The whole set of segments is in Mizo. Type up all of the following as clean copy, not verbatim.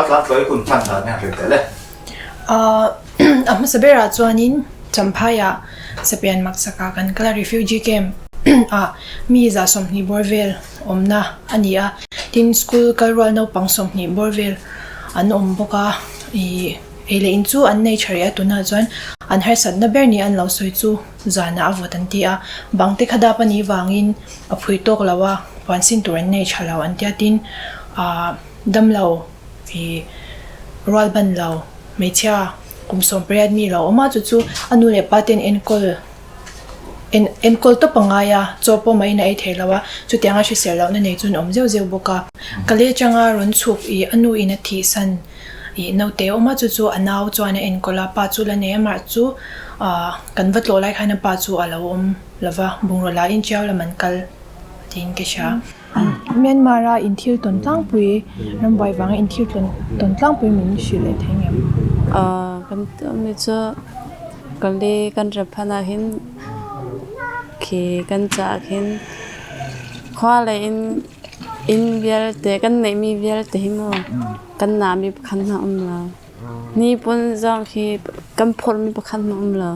Raltlan tlawi hun hman dan hian hril tel e. A hmasa berah chuanin Champhaiah Sapian Maksakah kan kal a, refugee camp ah mi 120 bawr vel awmna a ni a, tin school kal rual naupang 20 bawr vel an awm bawk a, ih ei leh in chu an nei tha rih a, tunah chuan an harsatna ber ni an lo sawi chu zanah a vawt an ti a, bang te kha dap a nih vangin a phui tawk lo a, puan sin tur an nei tha lo an ti a, tin ah damlo ih rual ban lo hmeichhia kum 18 mi lo awm a, chu chu a nu leh pa ten enkawl en enkawl tawp a ngai a, chaw pawh mah in a ei thei lo a, chutianga hrisel lohna nei chu an awm zeuh zeuh bawk a. Ka leh changa rawn chhuk ih a nu in a thihsan ih naute a awm a, chu chu a nau chuan a enkawl a, pa chu la nei a, mah chu ah kan va tlawh lai khan a pa chu a lo awm lo va, bungraw la in chiau lam an kal tiin ka hria. Myanmar a inthil tawn tlangpui rambuai vanga inthil tawn tawn tlangpui min hrilh leh thei ngem? Kan tawhmi chu ka le kan ram phan ah hin khi kan caah khin khua lei in inn vialte kan neihmi vialte hi maw kan nahmi pakhat hmanh a um lo. Hnipuan zong khi kan phorhmi pakhat hmanh a um lo.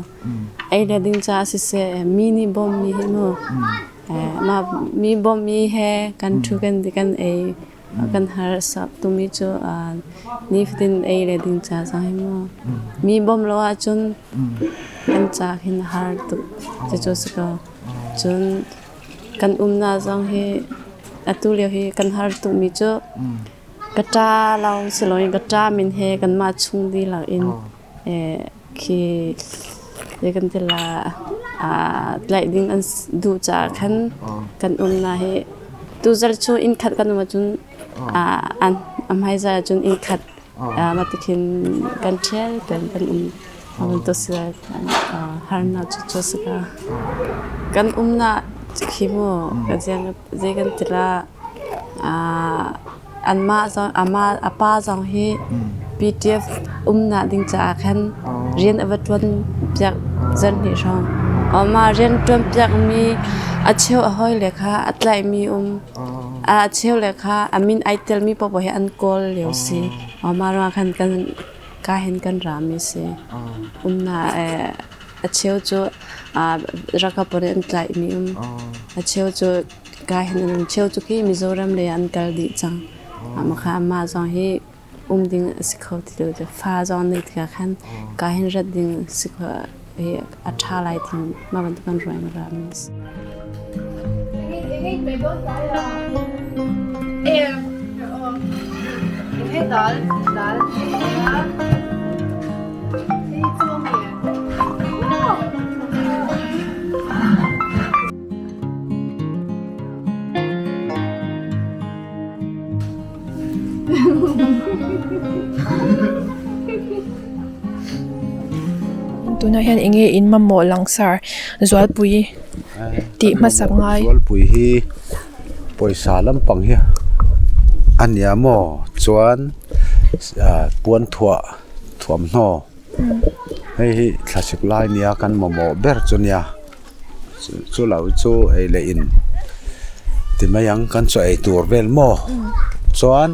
Ei le ding caah siseh mi nih bawmmi hi maw Mah mi bawmhmi he kan ṭhu kan kan ei kan har sak tumi cu nifatin ei le ding ca zong hi mu mi bawmh lo ahcun kan ca hin a har tuk cucu si ko. Cun kan umnak zong hi atu lio hi kan har tukmi cu ka ṭa lawng si loin ka ṭa min he kanmah chung dihlak in Khi zei kan ti la tlaih ding an duh caah khan kan umnak hi tuzarh cu inn khat kan um ahcun a hmaizarh ahcun inn khat mah ti khin kan ṭhial peng kan um. Bantuk si lai harnak cu cu a si ko. Kan umnak khi mu zei kan ti la Anmah zong amah a pa zong hi PDF umnak ding caah khan rian a va ṭuan piak zarhhnih hrawng. Amah rian ṭuan piakmi a cheu a hawile kha a tlaihmi um. A cheu le kha a min ai telmi paohpaoh hi an kawl lio si. Amah ruangah khan kan ka hin kan rami si. Umnak a cheu cu ralkap pawl nih an tlaihmi um. A cheu cu Ka hin an cheu cu khi Mizoram lei ah an kal dih cang. Mah kha amah zong hi um ding a si kho ti lo. Fa zong neih tikah khan ka hin rat ding si kho hi a ṭha lai ti mah bantuk kan ruah in ra mi a si. Tunah hian eng nge in mamawh langsar zualpui tih hmasak ngai. Zualpui hi pawisa lampang hi a nia maw chuan puan thuah thuamhnaw hei hi thlasik lai nia kan mamawh ber chu nia. Chu lo chu ei leh in ti mai ang kan chaw ei tur vel maw chuan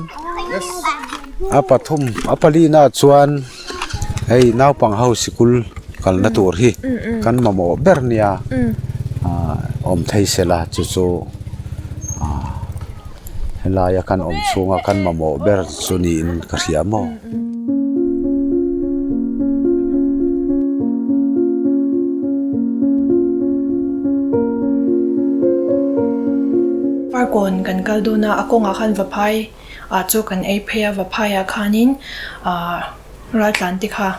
a pathum a pali na chuan hei naupang ho sikul kalna tur hi kan mamawh ber nia ah awm thei sela chu chu ah helaia kan awm chhunga kan mamawh ber chu niin ka hria maw. Farkawn kan kal dawn a, a kawngah khan vaphai ah chaw kan ei phei a, vaphai ah khanin ah raltlan te kha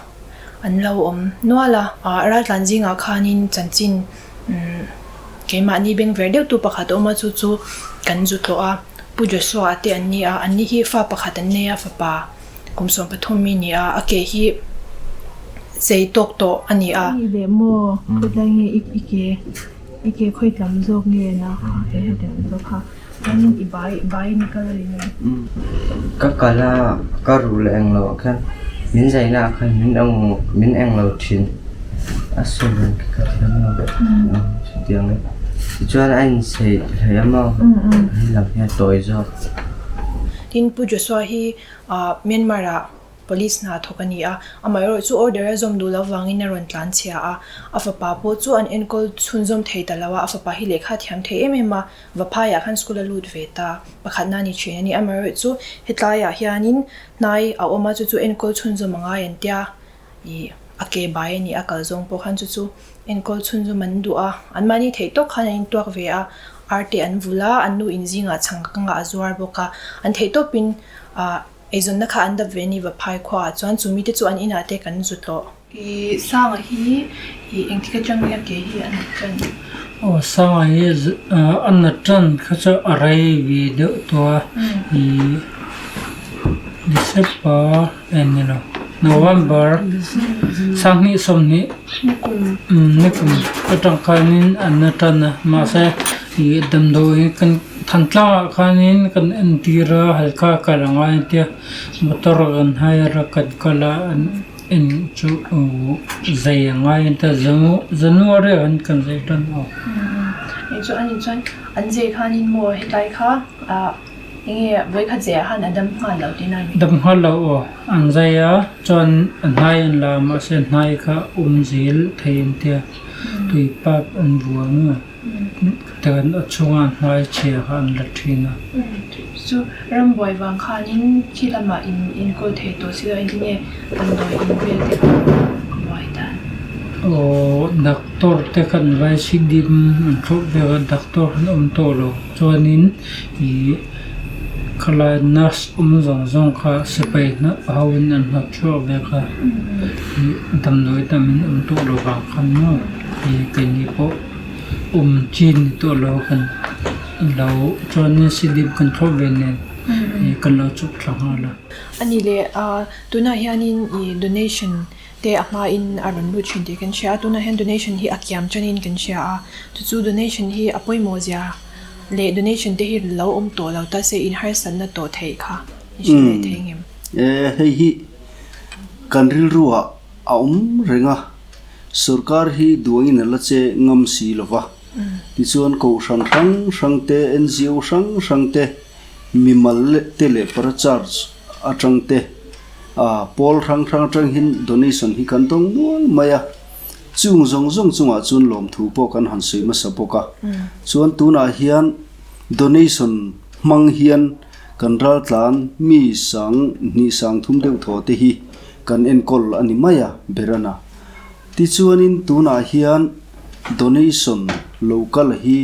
an lo awm nual a, ah raltlan zingah khanin chanchin umm keimahni beng ver deuh tu pakhat a awm a chu chu kan zu tlawh a. Pu Joshua te an ni a, an ni hi fa pakhat an nei a, fapa kum 13 mi ni a, a ke hi zei tawk tawh a ni a. Ni leh maw khawtlai nge i i ke i ke khawi tlam zawk nge na kha he hetiang zawk kha chuanin i bai bai in i kal a ni em? Ka kal a, ka ruh leh englo ah khan min zaina ah khan min eng min englo thin a sawi khi ka thiam lo chutiang in. Tichuan a inchei hle a maw hei lam hi a tawi zawk. Tin. Tin, Pu Joshua hi Myanmar ah Police hna thawk a ni a, amaherawh chu order a zawm duh loh vangin a rawn tlan chhia a, a fapa pawh chu an enkawl chhunzawm thei ta lo a, a fapa hi lehkha a thiam thei em em a, Vaphaiah khan school a lut ve ta, pakhatna a ni thin a ni. Amaherawh chu hetlaiah hianin hnai a awm a, chu chu enkawl chhunzawm a ngai an tia, ih a ke bai a ni a kal zawng pawh khan chu chu enkawl chhunzawm an duh a, anmahni theih tawk khan an intuak ve a, ar te an vul a, an nu inzingah chhang kangah a zuar bawk a, an theih tawpin ah. Eizawnna kha an dap ve ni Vaphai khuaah chuan chu mite chu an inah te kan zu tlawh. I Sanga hi i engtik atang nge a ke hi a nat tan? Aw Sanga hi a nat tan kha chu a rei ve deuh tawh a, i December eh ni lo November sanghnih sawmhnih nikum atang khanin a na tan a mahse i damdawi kan Thantlang ah khanin kan entir a halkha kal a ngai tia motor kan hire a kan kal a an en chu zai a ngai tia January ah khan kan zai tan aw. Eng chu anih chuan an zai khanin maw hetlai kha ah enge vawikhat zai ah khan a dam nghal lo tihna a ni. Dam nghal lo aw an zai a chuan a hnai an la a mahse hnai kha awm zel thei an tia tui pap an vuah maw. Tichuan a chunga hnai chhia kha an la thin a. Chu rambuai vang khanin khi lamah in enkawl thei tawh si lo engtin nge damdawi in vel te kha buai dan? Aw doctor te khan vai sidim an thlawh vek a doctor an awm tawh lo chuanin ih khalai nurse awm zawng zawng kha sipai ho in an hnawt chhuak vek a ih damdawi tam in awm tawh lo vang khan maw ih keini pawh. Awm chin ni tawh lo kan lo chuanin silip kan thlawh ve nen ih kan lo chuk thla nghal a. A ni leh a tunah hianin ih donation te a hmain a rawn lut thin tih kan hria a, tunah hian donation hi a kiam tanin kan hria a, chu chu donation hi a pawimawh zia leh donation te hi lo awm tawh lo ta se inharsatna tawh theih kha i hre leh thei ngem. E hei hi kan rilruah a awm reng a. Sorkar hi duangin a la che ngam si lo va. Tichuan kohhran hrang hrang te, NGO hrang hrang te, mimal te leh para church atang te, pawl hrang hrang atang hian donation hi kan dawng nual mai a. Chung zawng zawng chungah chuan lawmthu pawh kan han sawi hmasa bawk a. Chuan tunah hian donation hmang hian kan raltlan mi sang hnih sang thum deuh thaw te hi kan enkawl a ni mai a, Berana. Tichuanin tunah hian donation lo kal hi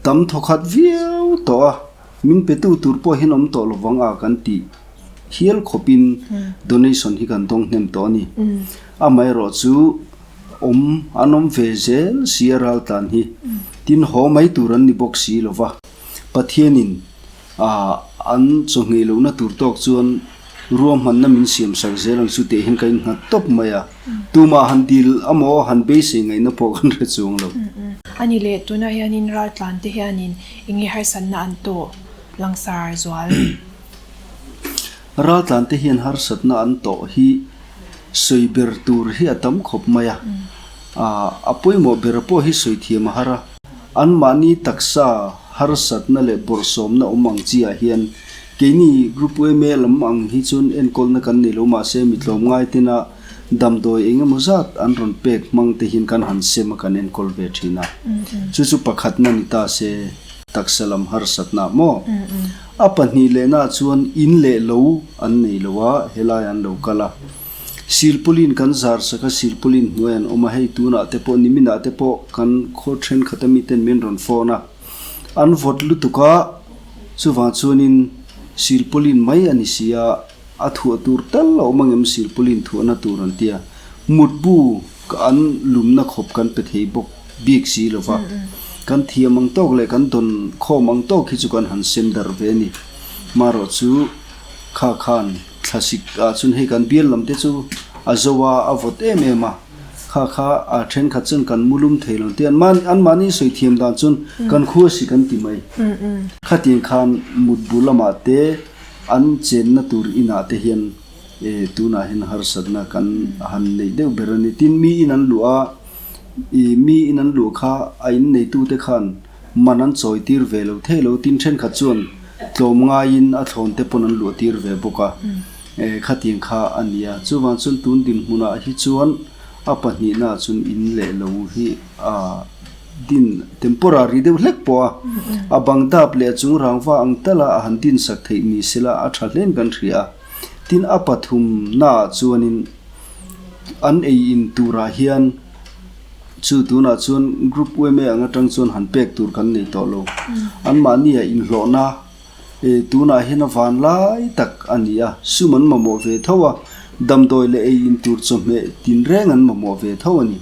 tam thawkhat viau tawh a, min petu tur pawh hian awm tawh lovang a kan tih hial khawpin donation hi kan dawng hnem tawh a ni. Amaherawh chu awm an awm ve zel si a raltlan hi, tin haw mai tur an ni bawk si lova, Pathianin an chawhngei lohna tur tawk chuan ruahmanna min siam sak zel ang chu tih hian ka innghat tawp mai a, tumah han dil amaw han beisei ngaihna pawh kan hre chuang lo. A ni leh, tunah hianin raltlan te hianin eng nge harsatna an tawh langsar zual? Raltlan te hian harsatna an tawh hi sawi ber tur hi a tam khawp mai a, a pawimawh ber pawh hi sawi thiam a har a. Anmahni taksa harsatna leh bawrhsawmna awm ang chiah hian keini Group yma lam ang hi chuan enkawlna kan nei lo mahse mi tlawmngai tena damdawi eng emaw zat an rawn pek hmang te hian kan han sem a kan enkawl ve thin a. Chu chu pakhatna ni ta se taksa lam harsatna maw? A pahnih lehna chuan in leh lo an nei lo a helai an lo kal a. Silpauline kan zar sak a, silpauline hnuai an awm a, hei tunah te pawh niminah te pawh kan khaw thenkhat a miten min rawn phone a, an vawt lutuk a, chuvang chuanin silpauline mai a ni si a, a thuah tur tal a awm angem silpauline thuahna tur an tia, mutbu an lumna khawp kan pe thei bawk bik si lo va, kan thiam ang tawk leh kan dawn khawm ang tawk hi chu kan han sem darh ve a ni, marawh chu kha khan. Thlasik ah chuan hei kan bial lam te chu a zo a, a vawt em em a, kha kha a thenkhat chuan kan mu lum thei lo te an mahni an mahni sawi thiam dan chuan kan khua si kan ti mai. Khatiang khan mut bu lamah te an chenna tur inah te hian e tunah hian harsatna kan han neih deuh ber a ni. Tin mi in an luh a, i mi in an luh kha a inneitu te khan man an chawi tir ve lo thei lo. Tin thenkhat chuan. Tlawmngaiin a thlawn te pawn an luah tir ve bawk a, khatiang kha a ni a. Chuvang chuan tun dinhmunah hi chuan a pahnihnaah chuan in leh lo hi a din temporary deuh hlek pawh a, a bang dap leh a chung rangva ang tala a han din sak theih ni sela a tha hlen kan hria a. Tin, a pathumnaah chuanin an ei in turah hian Chu tunah chuan Group UMA ang atang chuan han pek tur kan nei tawh lo. Anmahni a inhlawhna e tunah hian a van lai tak a ni a, sum an mamawh ve tho a, damdawi leh ei in tur chawhmeh tinreng an mamawh ve tho a ni.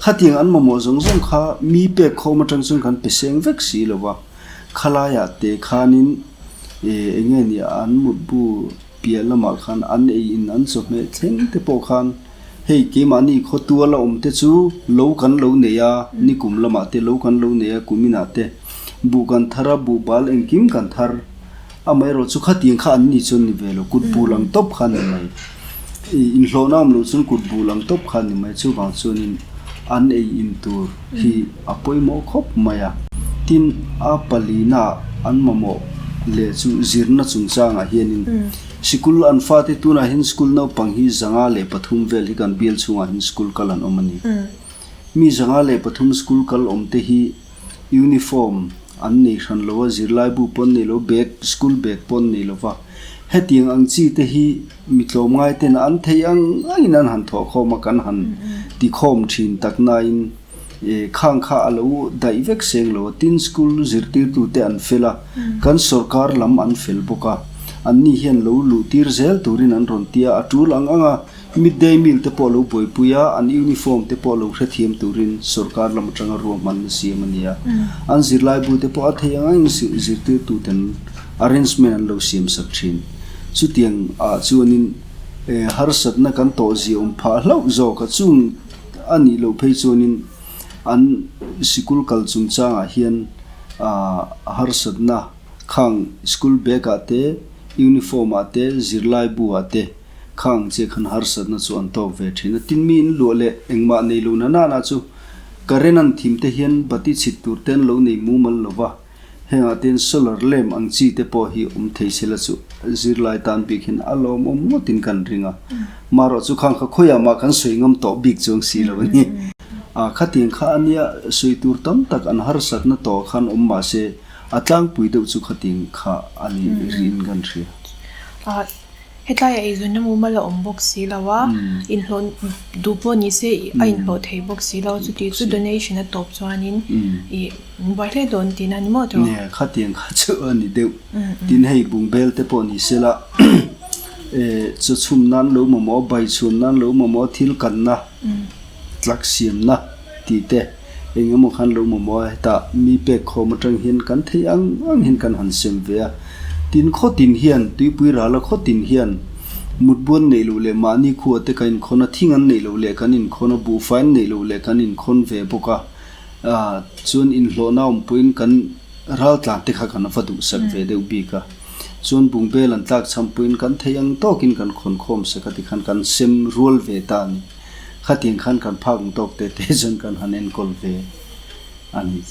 Khatiang an mamawh zawng zawng kha mi pek khawm atang chuan kan pe seng vek si lo va, khalaiah te khanin e eng nge ni an mutbu piah lamah khan an ei in an chawhmeh thleng te pawh khan Hei keimahni khaw tuala awm te chu lo kan lo nei a, nikum lamah te lo kan lo nei a, kum inah te buh kan thar a, buh bal engkim kan thar. Amaherawh chu khatiang kha an ni chuan ni ve lo, kut bul ang tawp kha a ni mai. Inhlawhna awm loh chuan kut bul ang tawp kha a ni mai, chuvang chuanin an ei in tur hi a pawimawh khawp mai a. Tin, a palina an mamawh leh chu zirna chungchangah hianin Sikul an fate tunah hian school naupang hi 103 vel hi kan bial chhungah hian school kal an awm a ni. Mi 103 school kal awm te hi uniform an nei hran lo a, zirlaibu pawh an nei lo, bag, school bag pawh an nei lo va. Hetiang ang chi te hi mi tlawmngai ten an theih ang angin an han thawhkhawm a, kan han tikhawm thin tak nain, Khang kha a lo daih vek seng lo a, tin school zirtirtute an fel a, kan sorkar lam an fel bawk a, anni hian lo luh tir zel turin an rawn ti a, a tul ang ang a, midday meal te pawh lo buaipui a, an uniform te pawh lo hrethiam turin sorkar lam atanga ruahmanna siam a ni a, an zirlaibu te pawh a thei ang angin zirtirtuten arrangement an lo siam sak thin. Chutiang ah chuanin harsatna kan tawh zia awm phah hlauh zawk a, chung. A nih loh phei chuanin an sikul kal chungchangah hian harsatna khang school bag ah te, uniform ah te, zirlai bu ah te khang che khan harsatna chu an tawk ve thin a. Tin mi in luah leh engmah nei lo na nana chu current an thim te hian bati chhit tur te an lo nei mumal lo va. Hengah te hian solar lamp ang chi te pawh hi awm thei sela chu zirlai tan bik hian a lawmawm ngawtin kan ring a. Marawh chu khang kha khawiah mah kan sawi ngam tawh bik chuang si lo a ni. A khatiang kha a nia sawi tur tam tak an harsatna tawh khan awm mah se a tlangpui deuh chu khatiang kha a ni riin kan hria. Hetlaiah eizawnna mumal a awm bawk si lo a, inhlawh duh pawh ni se a inhlawh thei bawk si lo, chuti chu donation a tawp chuanin ih buai hle dawn tihna a ni maw tawh? Nia, khatiang kha chu a ni deuh. Tin hei bungbel te pawh ni se la, chaw chhum nan lo mamawh, bai chhuan nan lo mamawh, thil kanna, tlak siamna tih te eng emaw khan lo mamawh a, hetah mi pek khawm atang hian kan theih ang ang hian kan han sem ve a. Tin khaw tin hian, tuipui rala khaw tin hian mutbuan neih loh leh mahni khua te kan inkhawn a, thing an neih loh leh kan inkhawn a, buhfai an neih loh leh kan inkhawn ve bawk a, chuan inhlawhna awm pawhin kan raltlan te kha kan va duhsak ve deuh bik a, chuan bungbel an tlak cham pawhin kan theih ang tawkin kan khawn khawm sak a tikhan kan sem rual ve ta a ni. Khatiang khan kan phak ang tawk te te chuan kan han enkawl ve a ni.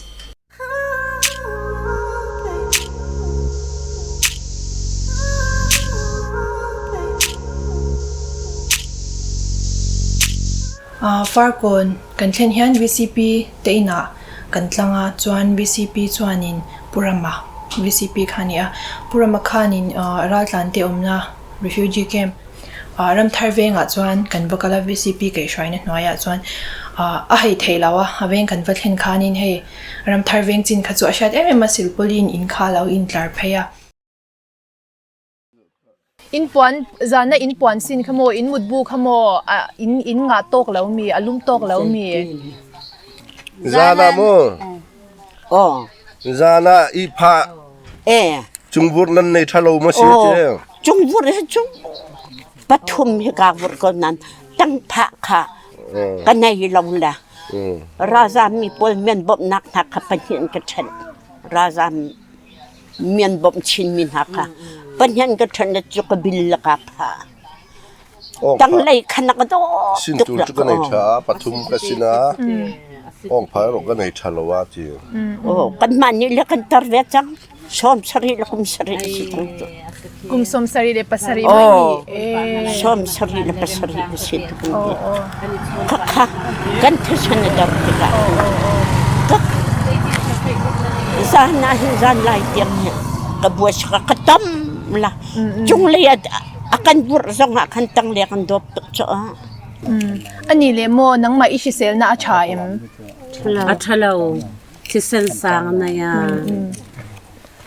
Farkawn kan thlen hian VCP te inah kan tlang a chuan VCP chuanin Pu Rama VCP kha a ni a Pu Rama khanin raltlan te awmna refugee camp Ah Ramthar vengah chuan kan va kal a VCP kaihhruaina hnuaiah chuan ah a hei theih lo a, a veng kan va thlen khanin hei Ramthar veng chin kha chu a hriat em em a silpawlin in kha a lo intlar phei a. In puan zana in puan sin kha maw in mutbu kha maw ah in in ngah tawk lo mi a lum tawk lo mi. Zana maw? Aw. Zana i phah. E. Cungvurh nan nei ṭha lo maw si ce? Cungvurh hi cu pathum hi kaa vurh ko nain tangphah kha ka nei lo le. Ralzaam mi pawl mian bawmhnak hna kha pahnih in ka ṭhenh. Ralzaam mian bawmh chinmi hna kha pahnih in ka ṭhenh le cu ka bil le kaa phah. Tanglei kha na ka dawh tuk Sintur cu ka nei ṭha pathum ka sin ah awngphai erawh ka nei ṭha lo a ti. Kanmah nih le kan tar ve cang. Sawm sarih le kum sarih a si cang cu. Kum 77 mai ni. 77 a si tuk ni. Khakha kan thisen a dor tikah zan ah hin zan lai tiang hi ka buai ka ka tam la cunglei a kan burh zong ah khan tangle kan dawp tuk cu. Ani le maw nangmah i hriselnak a ṭha em? A ṭha lo. Thisen sang a nei a.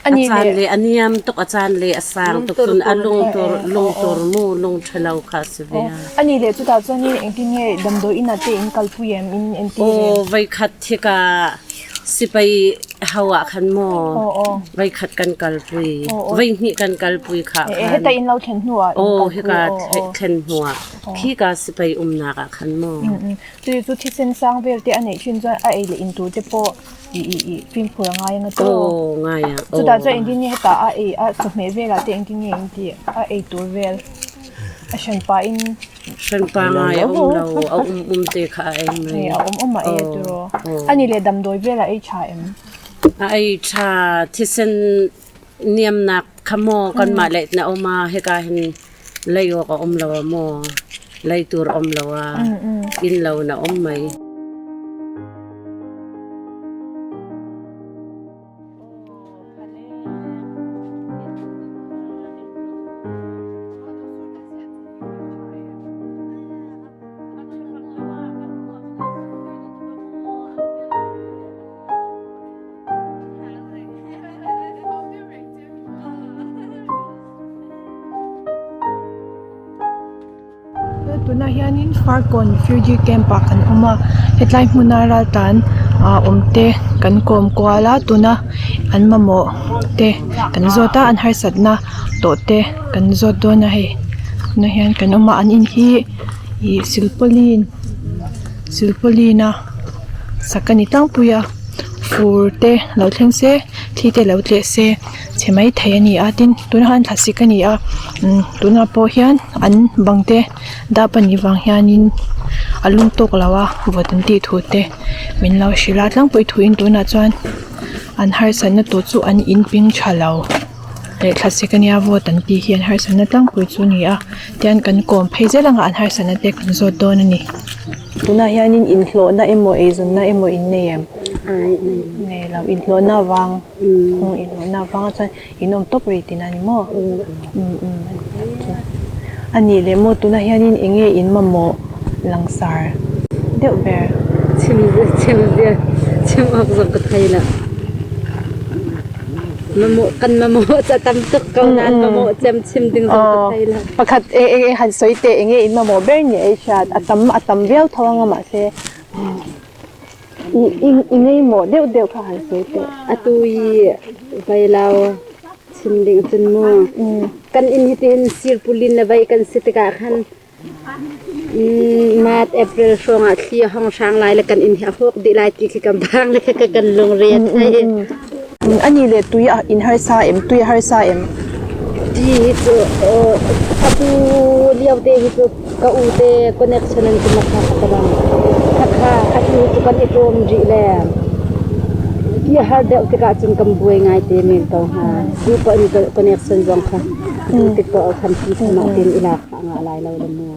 A caan le a niam tuk, a caan le a sang tuk cun a lungtur lungtur mu lung ṭhalo kha a si ve. Ani le chutah chuan in engtin nge damdawi inn ah te in kalpui em in entir em? Aw voikhat thika sipai ho ah khan maw voikhat kan kalpui voihnih kan kalpui kha khan. Heta in lo thlen hnu ah. Aw hika thlen hnu ah khika sipai umnak ah khan maw. Chu chu thisen sang vel te a neih thin chuan a ei leh in tur te pawh i i i fimkhur a ngai anga chu. Aw ngai a. Chutah chuan engtin nge hetah a ei a chawhmeh velah te engtin nge in tih a ei tur vel a hran pah in. Hran pa ngai a awm lo a um um te kha a ei mai. A awm awm a ei a tiraw. Ani leh damdawi velah ei tha em? A ei tha thisen niamnak kha maw kanmah leh na awm a hika hin lei awk a um lo a maw lei tur um lo a inn lo na um mei. Tunah hianin Farkawn refugee camp ah kan awm a hetlai hmuna raltlan ah awm te kan kawm kual a tuna an mamawh te kan zawt a an harsatna tawh te kan zawt dawn a hei tunah hian kan awm a an in hi ih silpauline silpauline a sak a ni tlangpui a fur te lo thleng se thli te lo tleh se chhe mai thei a ni a tin tunah hian thlasik a ni a tunah pawh hian an bang te dap a nih vang hianin a lum tawk lo a vawt an tih thu te min lo hrilh a tlangpui thuin tunah chuan an harsatna tur chu an in ping tha lo leh thlasik a nia vawt an tih hi an harsatna tlangpui chu a ni a tian kan kawm phei zel anga an harsatna te kan zawt dawn a ni. Tunah hianin inhlawhna emaw eizawnna emaw in nei em? Nei lo, inhlawhna avang inhlawhna avanga chuan in awm tawp rih tihna a ni maw? A nih leh maw tunah hianin eng nge in mamawh langsar deuh ber? Chim chim chim awk zong ka thei lo. Mamawh kan mamawh cu a tam tuk ko nain mamawh cem chim ding zong ka thei lo. Pakhat e e han sawi teh enge in mamawh ber ni ei hriat a tam a tam viau tho anga mahse i i i ngaimawh deuh deuh kha han sawi teh. Atu i vailau chim ding cun mu kan inn hi tihin sirpulin le vei kan si tikah khan March April hrawng ah thli a hong hrang lai le kan inn hi a hawk dih lai ti khi kan phang le kha kan lungre a thei. Ani le tui a in harsa em tui a harsa em? Ti hi cu atu lio te hi cu ka u te connection an ti kha ka bang khakha atu cu kan i tlawm rih le ti a har deuh tikah cun kan buai ngai te men ko hnga tu pa in connection zong kha tu tik ko khan ti mah tin i lak a ngah lai lo le mu.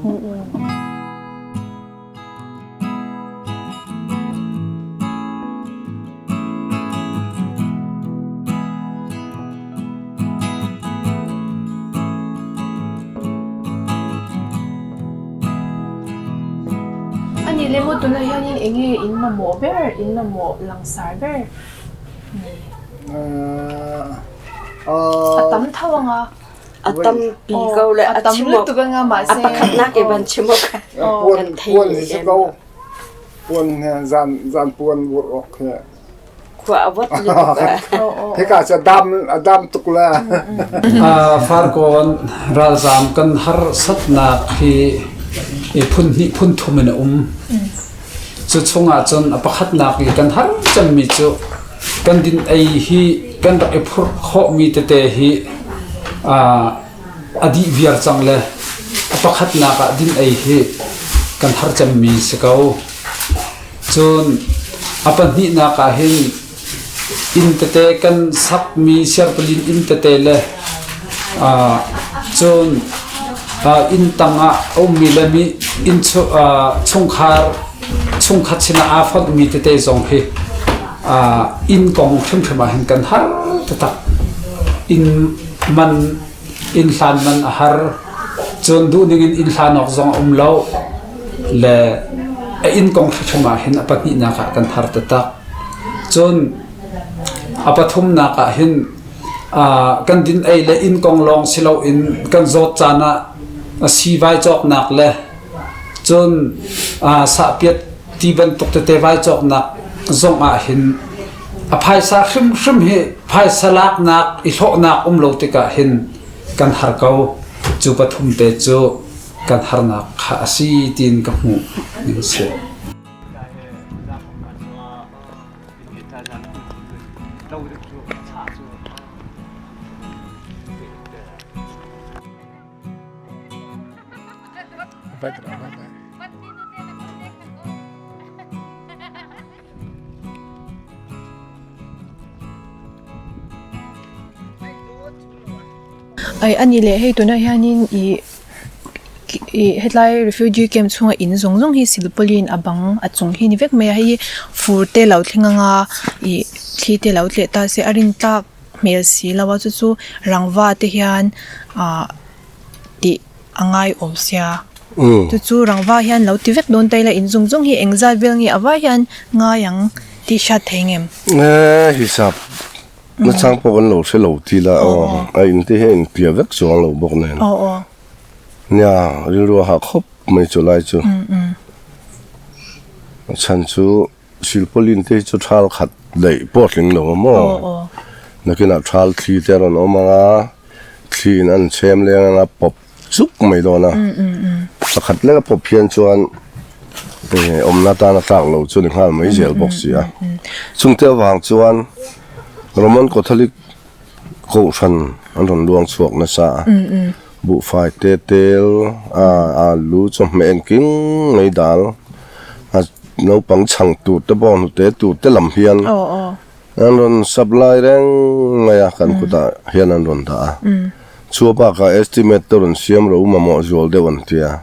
Ani le maw tunah hianin eng nge in mamawh ber, in mamawh langsar ber ni? A tam tho ang a. A tampi ko le a tam lutuk anga mahse a pakhatnak i van chim awk kan thei puan hi si ko puan zan zan puan vurh awk hi khua a vot lutuk hika cu dam a dam tuk la Farkawn ralzaam kan harsatnak hi phun hnih phun thum in a um. Cu chungah cun a pakhatnak i kan har cemmi cu kan din ei hi kan rak i phurh khawhmi tete hi a dih viar cang le a pakhatnak ah din ei hi kan har cemmi si ko. Cun a pahnihnak ah hin Inn tete kan sakmi siarpalin inn tete le cun inn tangah a ummi le mi inn chungkhar chungkhat sinah aa fonhmi tete zong hi inn kong hrimhrim ah hin kan har taktak. Inn man inn hlan man a har. Cun duhning in inn hlan awk zong a um lo le a inn kong hrimhrim ah hin a pahnihnak ah kan har taktak. Cun a pathumnak ah hin kan din ei le inn kong lawng si loin kan zawt caan ah siivai cawknak le cun sahpiat ti bantuk tete vai cawknak zong ah hin a phaisa hrimhrim hi phaisa laknak i hlawhnak um lo tikah hin kan har ko. Cu pathum te cu kan harnak kha a si tiin ka hmuh ning a si. Ai ani leh hei tunah hianin ih ih hetlai refugee camp chhunga in zawng zawng hi silpauline a bang a chung hi ni vek mai a hei hi fur te lo thleng anga ih thli te lo tleh ta se a rin tlak hmel si lo a chu chu rangva te hian ah tih a ngai awm sia chu chu rangva hian lo ti vek dawn ta ila in zawng zawng hi engzat vel nge a vai hian ngai ang tih hriat thei ngem. Hisap nachang pawh kan lo hre lo ti la aw a in te hi a inpiah vek chuang lo bawk nen nia rilru a hah khawp mai chu lai chu a chhan chu silpauline te hi chu thal khat daih pawh a tling lo a maw nakinah thal thli te a rawn awm ang a thli in an chhem leng ang a pawp chuk mai dawn a pakhat lek a pawp hian chuan awmna tan a tlak lo chu ni nghal mai zel bawk si a chungte avang chuan Roman Catholic kohhran an rawn luang chhuak nasa a buhfai te tel a alu chawhmeh engkim mai dal a naupang chhang tur te pawh hnute tur te lam hian An rawn supply reng mai a, kan kutah hian an rawn dah a. Chua bakah estimate te rawn siam ro mamawh zual deuh an ti a.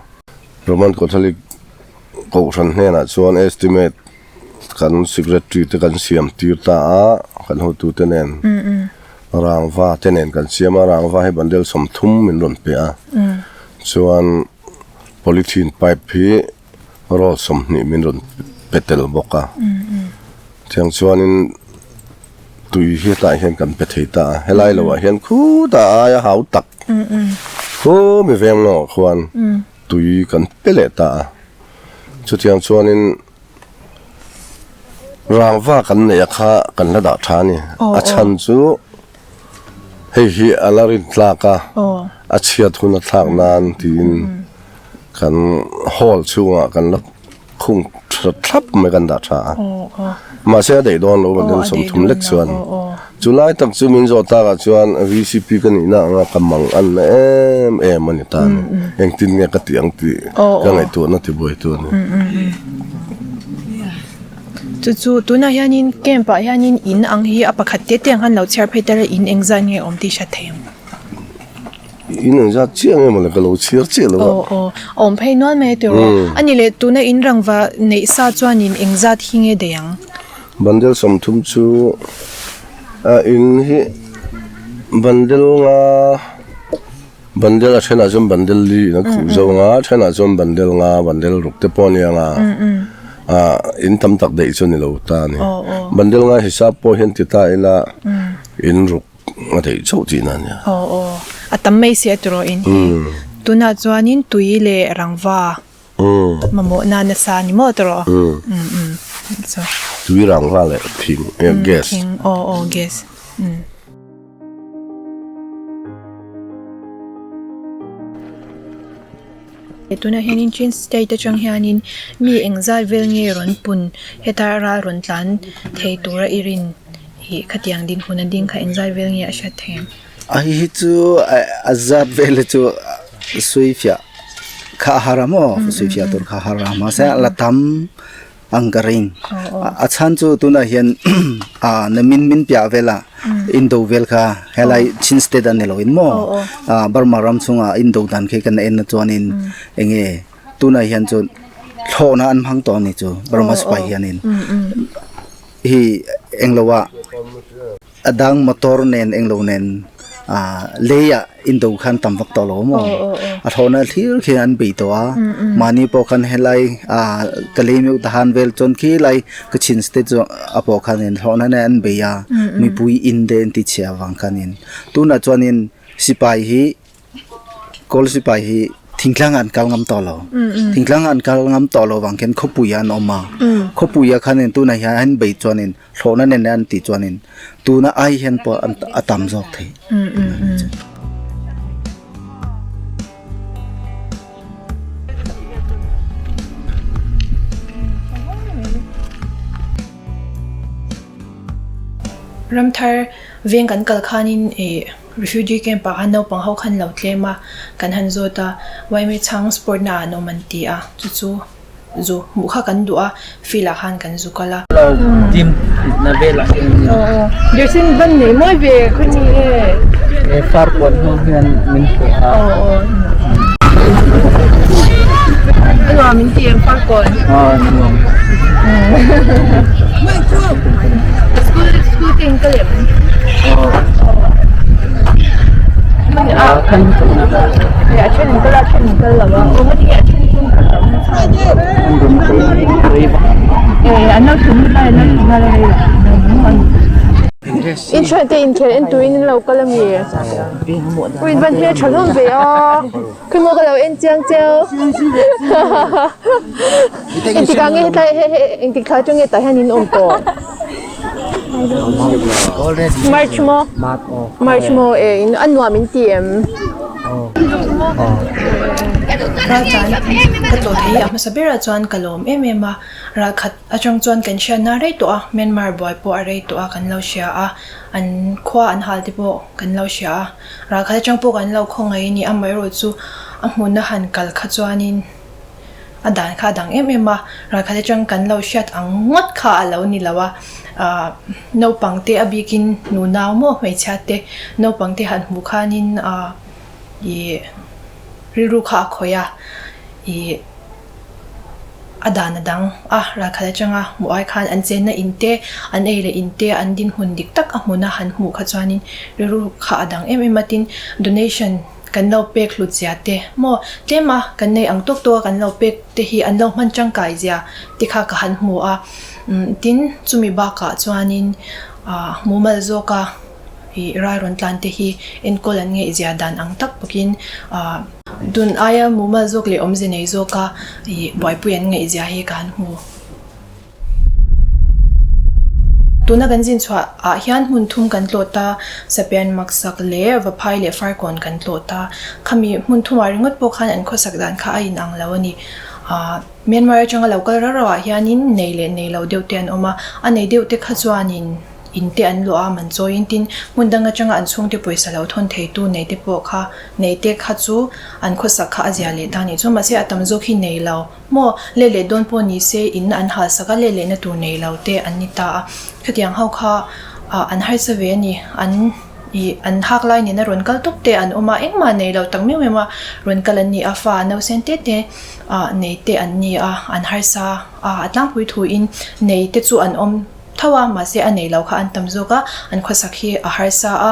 Roman Catholic Kohhran hnenah chuan estimate kan secretary te kan siam tir ta a, kan hotute nen rangva te nen kan siam a, rangva hi bundle 30 min rawn pe a. Chuan polythene pipe hi roll 20 min rawn pe tel bawk a tiang chuanin tui hi hetah hian kan pe thei ta a helai lo ah hian khutah aia hau tak khu mi veng lawngah khuan tui kan pe leh ta a chutiang chuanin rangva kan neih a kha kan la dah tha a ni a chhan chu hei hi a la rin tlak a a chhiat hun a thlak nan tiin. Kan hall chhungah kan la khung tha thlap mai kan dah tha a. Mahse a daih dawn lo kan 30 lek chuan. Chu lai tak chu min zawh takah chuan VCP ka nihna anga ka mang an na em em a ni ta ni. Engtin nge ka tih ang tih ka ngaihtuahna ti buai tu a ni. Chu chu tunah hianin camp ah hianin in ang hi a pakhat te te ang khan lo chhiar phei tel a in engzat nge awm tih hriat thei ang. In engzat chiah nge mawle ka lo chhiar chiah lo a. Aw aw, a awm phei nual mai tiraw. A ni leh tuna in rangva neih sa chuanin engzat hi nge daih ang? Bundle 30 chu a in hi bundle nga bundle a thenah chuan bundle li in a khuh zo nga a thenah chuan bundle nga bundle ruk te pawh a nia nga ah in tam tak daih chu a ni lo ta a ni. Bundle nga hisap pawh hian ti ta ila in ruk. A theih chauh tih na nia. Aw aw a tam mai si a tiraw in hi. Tunah chuanin tui leh rangva mamawh na nasa a ni maw tiraw? Umm so. Tui rangva leh thing gas. Thing aw aw gas umm. Tunah hianin Chin state atang hianin mi engzat vel nge rawn pun heta ral rawn tlan thei tura i rin ih khatiang dinhmun a ding kha engzat vel nge a hriat thei ang. A hi hi chu a zat vel hi chu sawi fiah kha a har a maw sawi fiah tur kha a har a mahse la tam. Ang ka ring. A chhan chu tunah hian a na min min piah vela indo vel kha helai Chin state a ni lo in maw Burma ram chhunga indo dan khi kan en na chuanin enge tunah hian chu thlawhna an hmang tawh a ni chu Burma sipai hianin hi englo ah A dang motor nen englo nen lei ah indo khan tam vak tawh lo maw? A thlawhna thlir khi an bei tawh a, mahni pawh khan helai ka lei meuh tahan vel chuan khilai ka chhin state chu a pawh khanin thlawhna nen an bei a, mipui in te an ti chhia avang khanin tunah chuanin sipai hi Kawl sipai hi thingtlang ah an kal ngam tawh lo. Thingtlang ah an kal ngam tawh lo vang khian khawpui ah an awm a. Khawpui ah khanin tunah hian an bei chuanin hlawhna nen an tih chuanin tuna ai hian pawh a tam zawk thei. Ramthar veng kan kal khanin ih Refugee camp ah khan naupang ho khan lo tlem a, kan han zawt a, Waimi chhang sport na ah an awm an ti a, chu chu zu hmuh kha kan duh a, field ah khan kan zu kal a. Team na velah hian an ni. Jersey ban nei mawi ve khaw ni e. He far kuan hnu hian min hmuh a. A nuam in ti em far kuan? Aw a nuam. School school te in kal em? A then in kal a, a then in kal lo a. Aw ngati nge a then chu kal loh na chhan? Eh an lo thum lai an lo thum lai rei lo. In thian te inkhel en turin in lo kal a mi? Ui in van hmel tha hlawm ve a. Khawimawh ka lo en chiang cheu. Engtik ah nge hetlai engtik thla atang nge tah hian in awm tawh? March maw? March maw e in a nuam in ti em? Raltlan ka tlawh thei a hmasa berah chuan ka lawm em em a, ralkhat atang chuan kan hriatna a rei tawh a, Myanmar buai pawh a rei tawh a kan lo hria a, an khua an hal te pawh kan lo hria a, ralkhat atang pawh kan lo khawngaih a ni, amaherawhchu a hmuna han kal kha chuanin. A dan kha a dang em em a, ralkhat atang kan lo hriat ang ngawt kha a lo ni lo a, ahh naupang te a bikin nu nau maw hmeichhia te naupang te han hmuh khanin ahh ih rilru kha a khawih a, ih a dan a dang a, ralkhat atanga hmuh ai khan an chenna in te an ei leh in te an dinhmun dik tak a hmuna han hmuh kha chuanin rilru kha a dang em em a, tin donation. Kan lo pek hlut zia te maw tlem a kan nei ang tawk tawk a kan lo pek te hi an lo hman tangkai zia te kha ka han hmu a tin chumi bakah chuanin ah mumal zawka ih rai rawn tlan te hi enkawl an ngeih zia dan ang tak bawkin ah dun aia mumal zawk leh awmze nei zawka ih buaipui an ngeih zia hi ka han hmu. Tuna kan zin chhuah ah hian hmun thum kan tlawh ta, Sapian Maksak leh Vaphai leh Farkawn kan tlawh ta. Khami hmun thumah ringawt pawh khan an khawsak dan kha a inang lo a ni. Ahh Myanmar atanga lo kal rauh rauh ah hianin nei leh nei lo deuh te an awm a, a nei deuh te kha chuanin in te an luah a, man chawiin tin hmun dang atanga an chhungte pawisa lo thawn theitu nei te pawh kha nei te kha chu an khawsak kha a zia leh ta a nih chu. Mahse a tam zawk hi nei lo. Maw, let leh dawn pawh ni se in an hal sak a, let lehna tur nei lo te an ni ta a. Khatiang ho kha ah an harsa ve a ni, an ih an hak lai nena rawn kal tawp te an awm a, engmah nei lo tak miau miau a rawn kal an ni a, fa nausen te te ah nei te an ni a, an harsa a, a tlangpui thuin nei te chu an awm tho a, mahse a nei lo kha an tam zawk a, an khawsak hi a harsa a,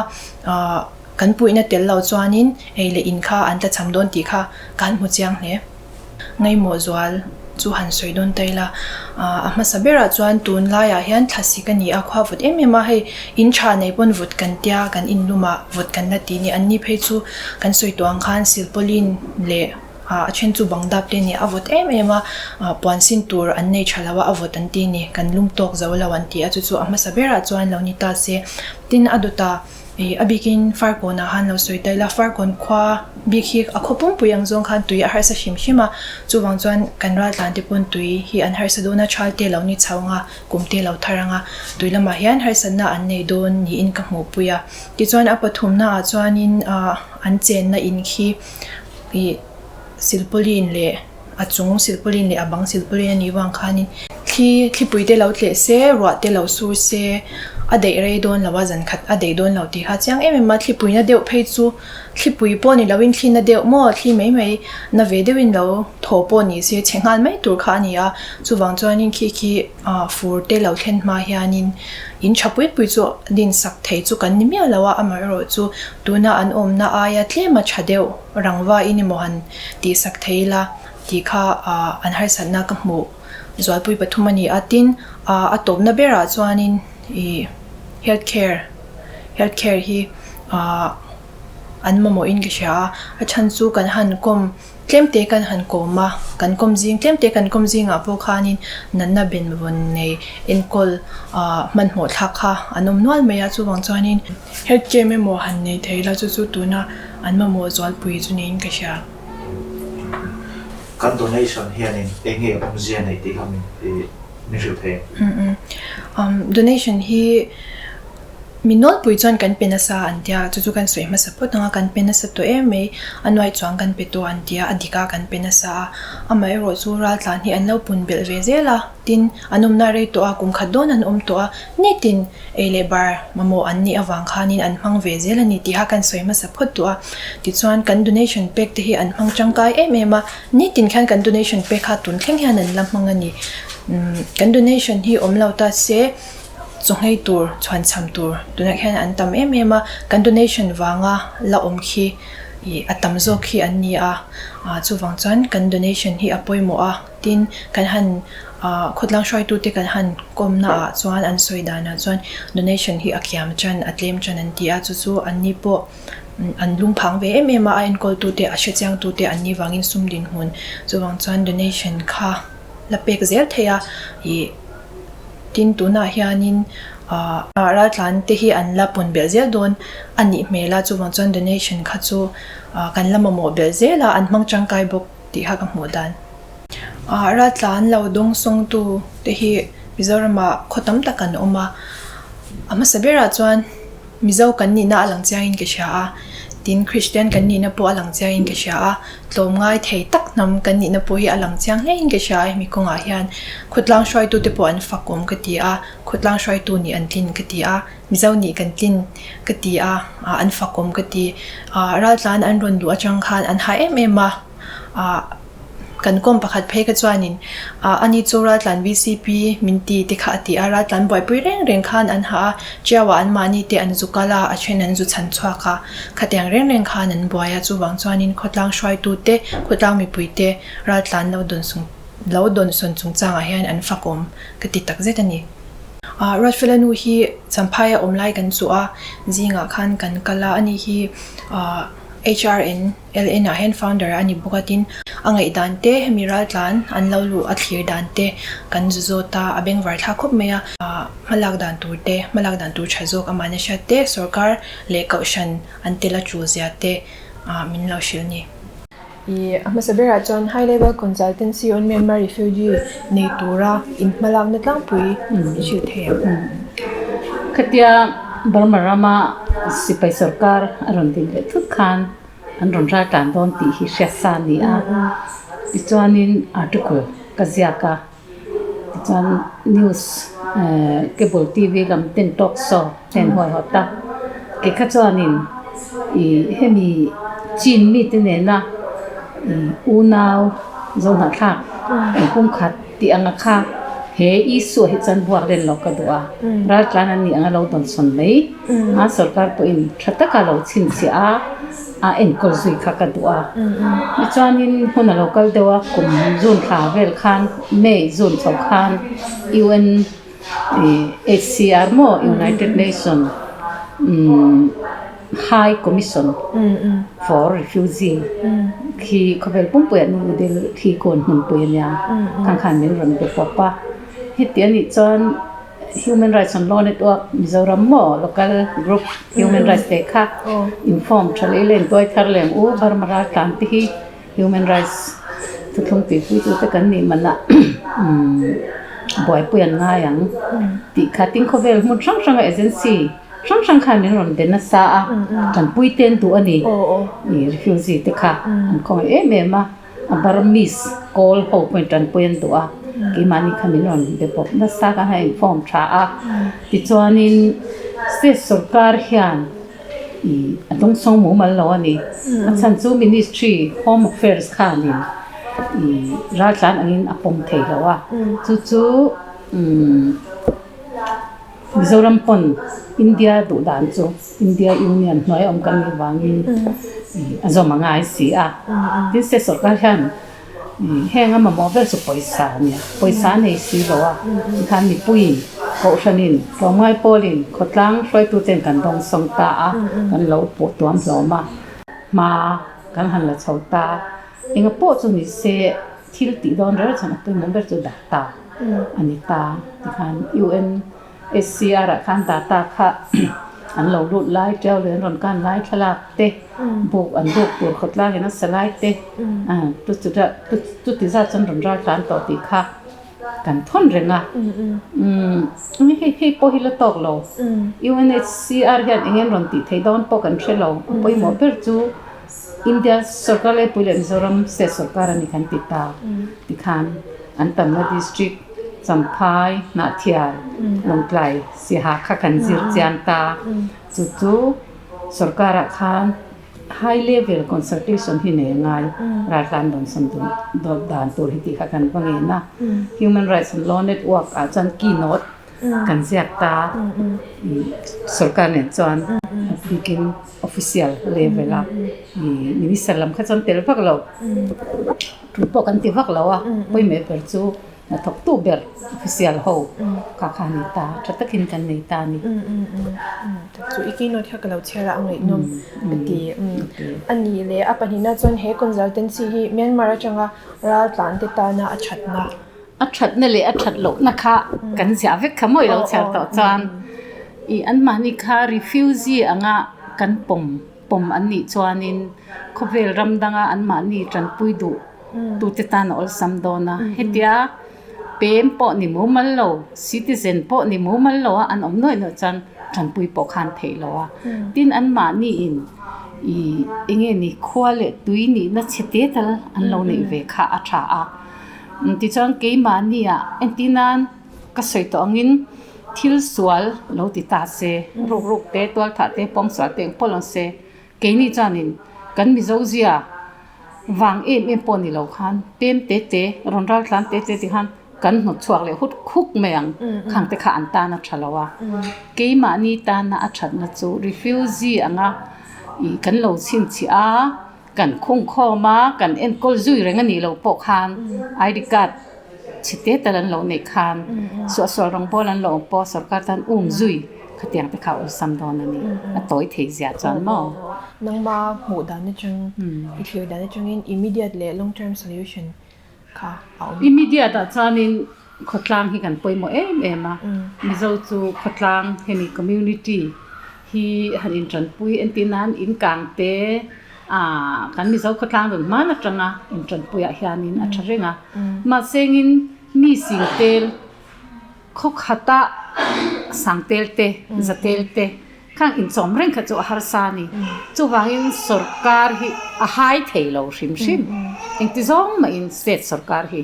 ah kan puihna tel lo chuanin ei leh in kha an tlachham dawn tih kha ka han hmu chiang hle. Ngaimawh zual chu han sawi dawn ta ila, a hmasa berah chuan tun laiah hian thlasik a ni a, khua vawt em em a, hei in tha nei pawn vawt kan tia, kan in lumah vawt kan la ti a ni, an ni phei chu kan sawi tawh ang khan silpauline leh a then chu bang dap te a ni, a vawt em em a, puan sin tur an nei tha lo a, a vawt an ti a ni, kan lum tawk zo lo an ti a, chu chu a hmasa berah chuan lo ni ta se, tin a dawtah. Ih a bikin Farkawnah khan lo sawi ta ila, Farkawn khua bik hi a khaw pumpui ang zawng khan tui a harsa hrim hrim a, chuvang chuan kan raltlan te pawn tui hi an harsa dawn a, thal te lo ni chho ang a, kum te lo thar ang a, tui lamah hian harsatna an nei dawn niin ka hmuhpui a. Tichuan a pathumna ah chuanin ah an chenna in khi ih silpauline leh a chung silpauline leh a bang silpauline a nih vang khanin. Thli thlipui te lo tleh se, ruah te lo sur se, a daih rei dawn lo a, zan khat a daih dawn lo tih kha a chiang em em a, thlipui na deuh phei chu thlipui pawh ni loin thli na deuh maw, thli mai mai na ve deuhin lo thaw pawh ni se chhe nghal mai tur kha a ni a, chuvang chuanin khi khi fur te lo thlen hma hianin in tha pui pui chu din sak thei chu kan ni miah lo a, amaherawh chu tuna an awmna aia tlema tha deuh rangva in emaw han tihsak thei ila tih kha an harsatna ka hmuh zualpui pathum a ni a, tin a tawpna berah chuanin ih health care health care hi ah an mamawhin ka hria a, a chhan chu kan han kawm tlem te kan han kawm a, kan kawm zing tlem te kan kawm zingah pawh khanin natna benvawn nei enkawl ah hmanhmawh thlak kha an awm nual mai a, chuvang chuanin health camp emaw han nei thei la chu chu tuna an mamawh zualpui chu niin ka hria. Kan donation hianin eng nge awmzia neih tih kha min min hrilh thei em? Donation hi mi nawlpui chuan kan pe nasa an tia, chu chu kan sawi hmasa phawt ang a, kan pe nasa tawh em mai, a nuai chuang kan pe tawh an tia, a dik a kan pe nasa a, amaherawh chu raltlan hi an lo pun belh ve zel a, tin an awmna rei tawh a, kum khat dawn an awm tawh a, nitin ei leh bar mamawh an nih avang khanin an hmang ve zel a ni tih kha kan sawi hmasa phawt duh a. Tichuan kan donation pek te hi an hmang tangkai em em a, nitin khian kan donation pek kha tun thleng hian an la hmang a ni. Umm kan donation hi awm lo ta se chawnghei tur chhuanchham tur tunah khian an tam em em a, kan donation vanga la awm khi ih a tam zawk khi an ni a, ah chuvang chuan kan donation hi a pawimawh a. Tin, kan han ah khawtlang hruaitute kan han kawmna ah chuan an sawi danah chuan donation hi a kiam chan a tlem chan an ti a, chu chu an ni pawh an lungphang ve em em a, a enkawltute a hrechiangtute an ni vangin sum dinhmun chuvang chuan donation kha la pek zel theih a ih tin tunah hianin ah raltlan te hi an la pawn belh zel dawn a nih hmel a, chuvang chuan donation kha chu ah kan la mamawh belh zel a, an hmang tangkai bawk. tih kha ka hmuh dan. Ah raltlan lo dawng sawngtu te hi Mizoramah khaw tam tak an awm a, a hmasa berah chuan Mizo kan nihna a lang chiangin ka hria a, tin Kristian kan nihna pawh a lang chiangin ka hria a, tlawmngai thei tak hnam kan nihna pawh hi a lang chiang hlein ka hria a hemi kawngah hian khawtlang hruaitute pawh an fakawm ka ti a, khawtlang hruaitu nih an tlin ka ti a, Mizo nih kan tlin ka ti a, an fakawm ka ti. Ah raltlan an rawn luh atang khan an ha em em a, ah kan kawm pakhat phei kha chuanin ah ani chu raltlan VCP min ti te kha a ti a, raltlan buaipui reng reng khan an ha a, Tiauah an mahni te an zu kal a, a then an zu chhan chhuak a, khatiang reng reng khan an buai a, chuvang chuanin khawtlang hruaitu te, khawtlang mipui te raltlan lo dawn sung lo dawn sawn chungchangah hian an fakawm ka ti takzet a ni. Ah Ruatfela nu hi Champhaia awm lai kan chuh a, zingah khan kan kal a, ani hi ah HRNLN ah hian founder a ni bawk a tin a ngaihdan te hemi raltlan an lo luh a thlir dan te kan zu zawt a, a bengvar thlak khawp mai a, ah hmalak dan tur te hmalak dan tur tha zawk amahna hriat te sorkar leh kohhran an tel a tul zia te ah min lo hrilh a ni. Ih a hmasa berah chuan High Level Consultancy on Myanmar Refugee nei tura inhmalakna tlangpui i hrilh thei ang. Khatia Burma rama sipai sorkar a rawn din leh thut khan an rawn raltlan dawn tih hi hriat sa a ni a. Tichuanin article ka ziak a, tichuan news cable TV lam ten talk show te an huaihawt a, kei kha chuanin ih hemi chin mite nena ih unau zohnahthlak an pumkhat tih anga kha he issue ah hi chuan buak len loh ka duh a, raltlan an nih anga lo dawnsawn mai a sorkar pawhin tha taka lo chhinchhiah a. a enkawl zui kha ka duh a tichuanin hun a lo kal deuh a kum June thla vel khan May June chho khan U_N ih H_C_R maw United Nation umm High Commission for Refugee khi khawvel pumpui ah nu dil khi kawn hmunpui a nia khang khan min rawn be pawp a heti anih chuan. Human Rights and Law Network Mizoram maw local group Human Rights te kha inform tha leh len tuai thar lem u Burma raltlan te hi Human Rights thuthlung tuipui tu te kan nih manah buaipui an ngai ang tih kha tin khawvel hmun hrang hrang a agency hrang hrang khan min rawn be nasa a tanpui te an duh a ni refugee te kha an khawngaih em em a. A Burmese kawl ho pawhin tanpui an duh a. Keimahni kha min rawn be bawk nasa khan a inform tha a. Tichuanin state sorkar hian ih a dawngsawng mumal lo a ni. A chhan chu Ministry Home Affairs khanin ih raltlan angin a pawm thei lo a. Chu chu umm Mizoram pawn India duh dan chu India Union hnuai awm kan nih vangin ih a zawm a ngai si a. Tin state sorkar hian Heng a mamawh ber chu pawisa a nia, pawisa a nei si lo a, tikhan mipuiin, kohhranin, tlawmngai pawlin, khawtlang hruaituten kan dawngsawng ta a, kan lo pawh tuam hlawm a, hma kan han la chho ta, enga pawh chu ni se thil tih dawn reng chuan a pawimawh ber chu data a ni ta, tikhan UN. SCR ah khan data kha an lo lut lai tiau leh an rawn kan lai thlalak te buk an buk tur khawtlang in a sa lai te chuti zat chuan rawn ral tlan tawh tih kha kan thawn reng a umm hei hei pawh hi la tawk lo UNHCR hian eng nge an rawn tih theih dawn pawh kan hre lo a pawimawh ber chu India sorkar laipui leh Mizoram state sorkar a ni kan ti ta tikhan an tamna district Champhai, Hnahthial, Lawngtlai, Siaha kha kan zir chiang ta. Chu chu sorkarah khan high level consultation hi nei a ngai raltlan dawnsawn dan tur hi tih kha kan va ngen a. Human Rights and Law Network ah chuan keynote kan ziak ta sorkar nen chuan a bikin official level a minister lam kha chuan tel vak lo. Tul pawh kan ti vak lo a, pawimawh ber chu hnathawktu ber official ho kha kha a ni ta, tha takin kan nei ta a ni. Chu i keynote kha ka lo chhiar a, a ngaihnawm ka ti. A nih leh a pahnihna chuan he consultancy hi Myanmar atanga raltlan te tana a thatna. A thatna leh a that lohna kha kan ziah vek kha mawi lo chhiar tawh chuan i anmahni kha refugee anga kan pawm. Pawm an nih chuanin khawvel ram danga anmahni tanpui duh tute tan a awlsam dawn a. Hetia pem pawh ni mumal lo, citizen pawh ni mumal lo a an awm nuaih nuaih chuan tanpui pawh khan theih lo a. Tin anmahniin ih enge ni khua leh tui nihna chhe te tal an lo neih ve kha a tha a. Tichuan keimahnia entir nan Ka sawi tawh angin thil sual lo ti ta se, ruk ruk te, tual thah te, pawng sual te eng pawh lo se, keini chuanin kan Mizo zia vang em em pawh ni lo khan pem te te, rawn ral tlan te te ti khan kan hnawt chhuak leh hut khuk mai ang, khang te kha an tan a tha lo a. Keimahni tana a thatna chu refugee anga ih kan lo chhinchhiah a, Kan khungkhawm a, kan enkawl zui reng a nih loh pawh khan ID card chhe te tal an lo neih khan suahsual rawngbawl an lo awm pawh sorkar tan um zui khatiang te kha awlsam dawn a ni. A tawi thei zia chuan maw? Nangma hmuh dan atang, i thlir dan atangin immediate leh long term solution kha a awm. Immediate ah chuanin khawtlang hi kan pawimawh em em a, Mizo chu khawtlang hemi community hi han intanpui entir nan in kang te ah kan Mizo khawtlang rawn hman atanga intanpui ah hianin a tha reng a, mahsengin mi sing tel khaw khata sang tel te za tel te Khang inchawm reng kha chu a harsa a ni. Chuvangin sorkar hi a hai thei lo hrim hrim. Engti zawng mahin state sorkar hi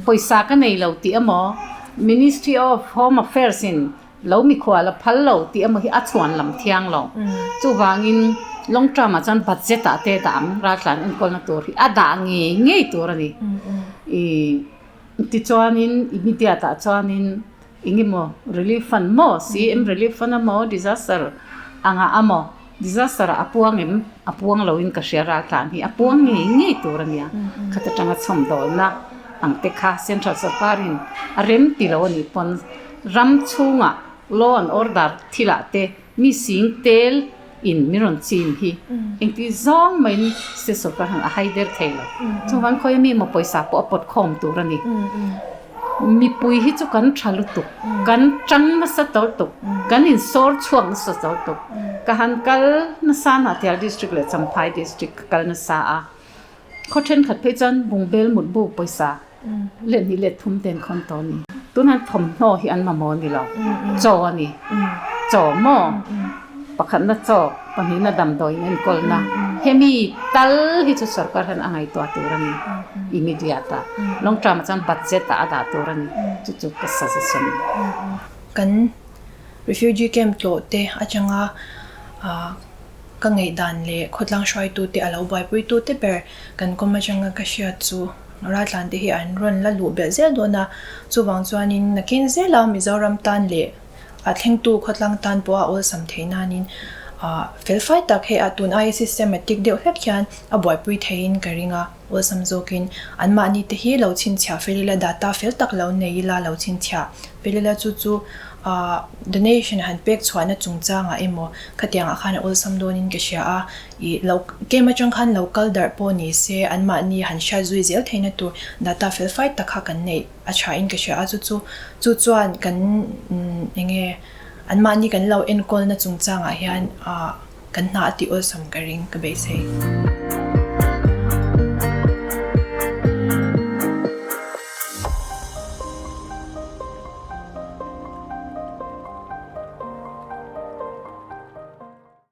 pawisa ka nei lo tih emaw, Ministry of Home Affairs in lo mikhual a phal lo tih emaw hi a chhuan lam thiang lo. Chuvangin long term ah chuan budget ah te dah ang, raltlan enkawlna tur hi a dah ngei ngei tur a ni. Tichuanin immediate ah chuanin Engemaw relief fund maw CM relief fund amaw disaster anga amaw disaster ah a puang em a puang lo in ka hria raltlan hi a puang ngei ngei tur a nia khat atanga chhawmdawlna ang te kha central sorkar in a rem ti lo a nih pawn ram chhungah law and order thil ah te mi sing tel in min rawn chin hi engti zawng maiin state sorkar hian a hai der thei lo chuvang khawi ami emaw pawisa pawh a pawt khawm tur a ni mipui hi chu kan tha lutuk kan tang nasa tawh lutuk kan insawr chhuak nasa tawh lutuk ka han kal nasa Hnahthial district leh Champhai district ka kal nasa a khaw thenkhat phei chuan bungbel mutbu pawisa leh hnih leh thum ten khawn tawh a ni. Tunah thawmhnaw hi an mamawh a ni lo, chaw a ni. Chaw maw? Pakhatna chaw, pahnihna damdawi in enkawlna. Hemi tal hi chu sorkar hian a ngaihtuah tur a ni immediate a. Long term ah chuan budget ah a dah tur a ni. Chu chu ka suggestion a ni. Kan refugee camp tlawh te atanga ka ngaihdan leh khawtlang hruaitute a lo buaipuitute ber kan kawm atanga ka hriat chu raltlan te hi an rawn la luh belh zel dawn a, chuvang chuanin nakin zela Mizoram tan leh a thlengtu khawtlang tan pawh a awlsam theih nanin ah felfai tak hei a tun aia systematic deuh hlek hian a buaipui theiin ka ring a, awlsam zawkin anmahni te hi lo chhinchhiah fel ila data fel tak lo nei ila lo chhinchhiah fel ila chu chu ah donation han pek chhuahna chungchangah emaw khatiangah khan a awlsam dawnin ka hria a ih lo camp atang khan lo kal darh pawh ni se anmahni han hriat zui zel theihna tur data felfai tak kha kan neih. A tha in ka hria a, chu chu chu chuan kan eng nge anmahni kan lo enkawlna chungchangah hian ah kan hna a tih awlsam ka ring ka beisei.